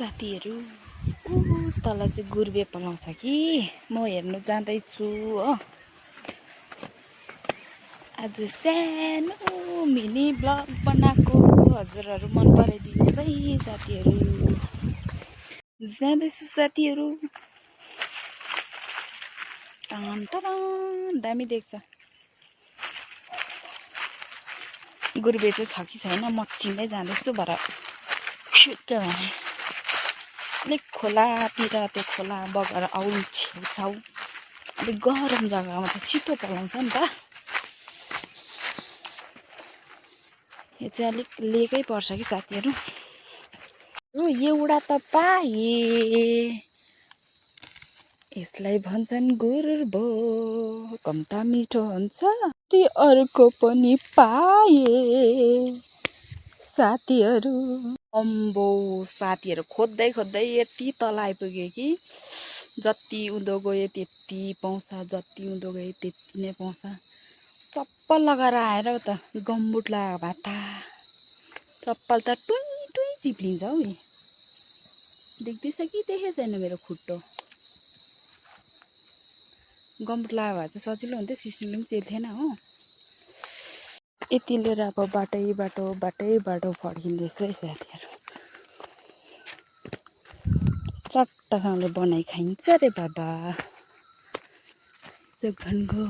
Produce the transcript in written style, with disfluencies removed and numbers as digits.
साथीहरु तल चाहिँ गुर्बे पलाउँछ कि म हेर्नु जाँदैछु हो। आज सानो मिनी ब्लग बनाएको हजुरहरु मन पराइदिनुस् है साथीहरु। जाँदैछु साथीहरु। टन टन दामी देख्छ। गुर्बे चाहिँ छ कि छैन म चिन्दै जाँदैछु भर के भने अलिक खोलातिर त्यो खोला बगेर आउनु छेउछाउ अलिक गरम जग्गामा त छिटो पलाउँछ नि त। यो चाहिँ अलिक लेकै पर्छ कि साथीहरु। यो एउटा त पाए यसलाई भन्छन् गुर्बो कम्ता मिठो हुन्छ ती अर्को पनि पाए साथीहरु। अम्बो साथीहरु खोज्दै खोज्दै यति तल आइपुगे कि जति उँधो गयो त्यति पाउँछ, जति उँधो गयो त्यति नै पाउँछ। चप्पल लगाएर आएर त गम्बुट लगाएको भए त चप्पल त टुई टुई चिप्लिन्छ हौ। देख्दैछ कि देखेको छैन मेरो खुट्टो। गम्बुट लगाएको भए चाहिँ सजिलो हुन्थ्यो, सिस्नुले पनि चेल्थेन हो। यति लिएर अब बाटै फर्किँदैछु है साथीहरु। चट्टसँगले बनाइ खाइन्छ रे बाबा। जोगनको